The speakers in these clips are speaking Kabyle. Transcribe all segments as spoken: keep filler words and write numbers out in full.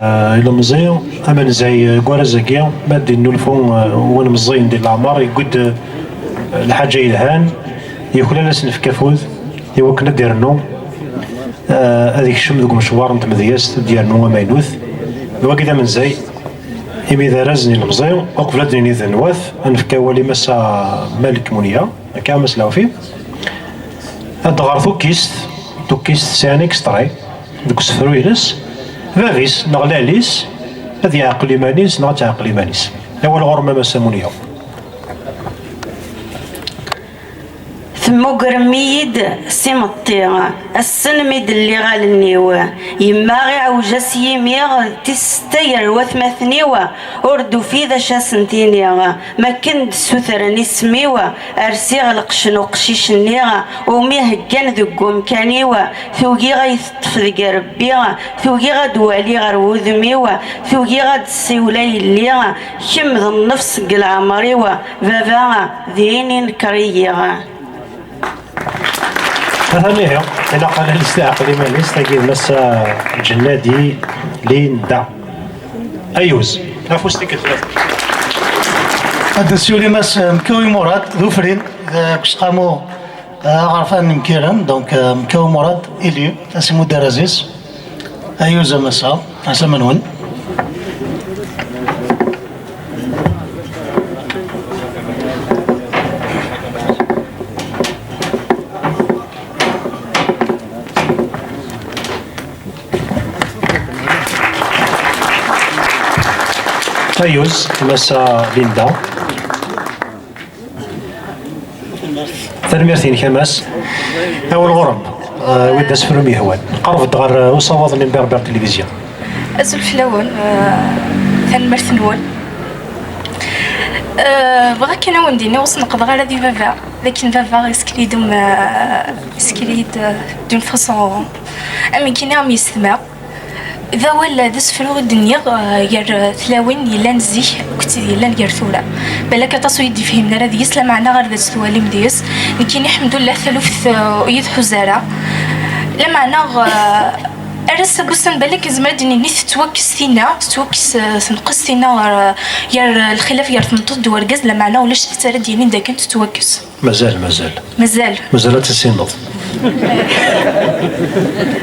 Eh, ilemẓi amenzu, eh, deg warraz-agi, ma d-innulfu, eh, win meẓẓiyen di leɛmer, yewwi-d, eh, lḥaǧa yelhan, yuklal ad s-nefk afud i wakken ad d-irnu, eh, ad ikcem deg umecwar n tmedyazt, ad d-yernu amaynut. D wagi d amenzay, imi d arraz n ilemẓi, uqbel ad d-nini d nwat, ad nefk awal i Massa Malek Munya, akka, a Mass Lɛufi. Ad d-ɣer tukkist, tukkist sɛan extrait deg usefru-ines, bab-is neɣ lɛali-s ad yeɛqel iman-is neɣ ad teɛqel iman-is. Awal ɣur-m a Massa Munya. Temmugrem-iyi-d s imeṭṭi, ass-n mi d-lliɣ allen-iw. Yemma iɛewj-as yimi, d tis setta gar watmaten-iw, ur d-tufi d acu ad sen-tini. Makken d-ssutren isem-iw, rsiɣ lqecc n uqcic-nni, umi heggan deg umkan-iw, tugi ad yi-teṭṭef deg rebbi, tugi ad d-twali ɣer wudem-iw, tugi ad d-tessiwel a yelli, kemm d nnefs deg leɛmer-iw, baba din inker-iyi. Atan ihi, ilaq ad nesteɛqel iman-is, tagi d Massa Ǧennadi Linda. Ayuz, afus tikkelt. Ad d-siwel i Mass Mkawi Murad, d ufrin, deg useqqamu, eh, aɣerfan n Mkiren, donc, eh, Mkawi Murad, élu, asimu d arraz-is. Ayuz a Massa, ɛeslama-nwen. Ayuz, Massa Linda. Tanemmirt-inek a Mass. Awal ɣur-m, eh, wid d asefru m-yehwan. Qerreb-d ɣer, eh, usawaḍ-nni n Berbère Télévision. Azul fell-awen, eh, tanemmirt-nwen. Eh, bɣiɣ kan ad wen-d-iniɣ ur s-neqḍeɣ ara di baba, d akken baba isker-iyi-d um, eh, isker-iyi-d, eh, d'une façon, am nekkini am yessetma. D awal, d asefru i d-nniɣ, eh, gar, eh, tlawin yellan zik akked tid yellan gar tura. Balak aṭas ur yi-d-yefhimen ara deg-s, lameɛna ar d as-twalim deg-s. Nekkini, ḥemdullah, taluft, eh, ur yi-tḥuza ara. Lameɛna, eh, ar ass-a n wussan, balak nezmer ad d-nini tettwakkes tinna, tettwakkes, eh, tenqes tinna, eh, gar, eh, lxilaf gar tmeṭṭut d urgaz, lameɛna ulac ḥedd ara d-yinin d akken tettwakkes. Mazal, mazal. Mazal. Mazal ad tissineḍ.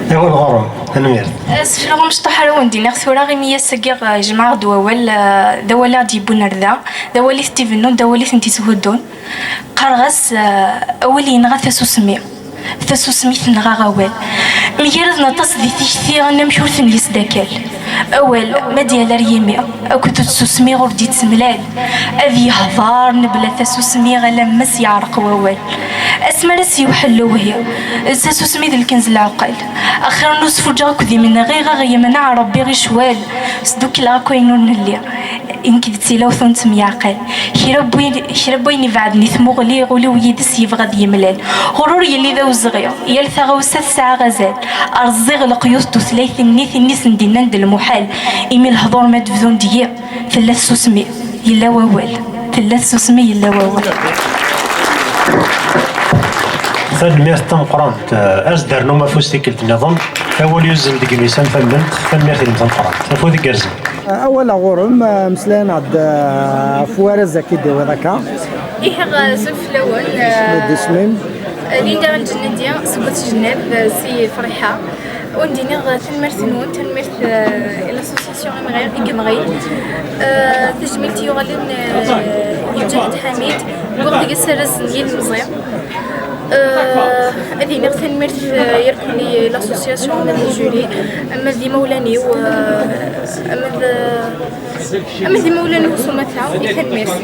Iwa lɣurum, tanemmirt. Sefleɣ amecṭuḥ ara wen-d-iniɣ tura, imi ass-agi, eh, jemɛeɣ-d wawal, eh, d awal i ɣ-d-yewwin ar da, d awal i tent-ibennun, d awal i tent-itthuddun. Qqareɣ-as, eh, awal yenɣa tasusmi. Tasusmi tenɣa awal. Mgaraden aṭas di tikti anamek ur ten-yesdakal. Awal, ma d-yala ar yimi, akked tsusmi ur d-yettemlal. Ad yehder mebla tasusmi alamma s-yeɛreq wawal. Asmi ara s-yewḥel lewhi, d tasusmi d lkenz n leɛqel. Axir n usfuǧeɣ akked imenɣi, ɣ-aɣ-yemneɛ Rebbi i ccwal. Sdukleɣ akk ayen ur nelli. Nekk d tilawt ur nettemyeɛqal. Kra n wayen, kra n wayen ibeɛden i tmuɣli, ul-iw yid-s yebɣa ad yemlal. Ɣur-ur yelli d awezɣi, yal taɣawsa tesɛa azal. Rẓiɣ leqyud n tutlayt-nni, tin i sen-d-innan d lmuḥal. Imi lehdur ma d-bdun deg-i, tella tsusmi, yella wawal. Tella tsusmi, yella wawal. Tanemmirt tameqqrant. Eh, as-d-rnum afus tikkelt nniḍen. Awal yuzzel deg imi-s am tamment. Tanemmirt-inem tameqqrant. Afud igerrzen. Awal ɣur-m, eh, meslayen-aɣ-d, eh, ɣef warraz-agi d-tewwiḍ akka. Ih, eh, azul fell-awen, eh, d isem-im? Linda Lǧennadi, seg At Jennad, eh, si Friḥa. Ur d-iniɣ, eh, tanemmirt-nwen, tanemmirt, eh, i l'association Imɣi, i Yimɣi. Eh, tajmilt yuɣalen, eh, i Mǧahed Ḥamid, wwiɣ deg-s arraz n yilemẓi. Eh, ad iniɣ tanemmirt, eh, irkul i l'association, ama d Julie, ama d imawlan-iw, eh, ama d, ama d imawlan-iw s umata, i tanemmirt.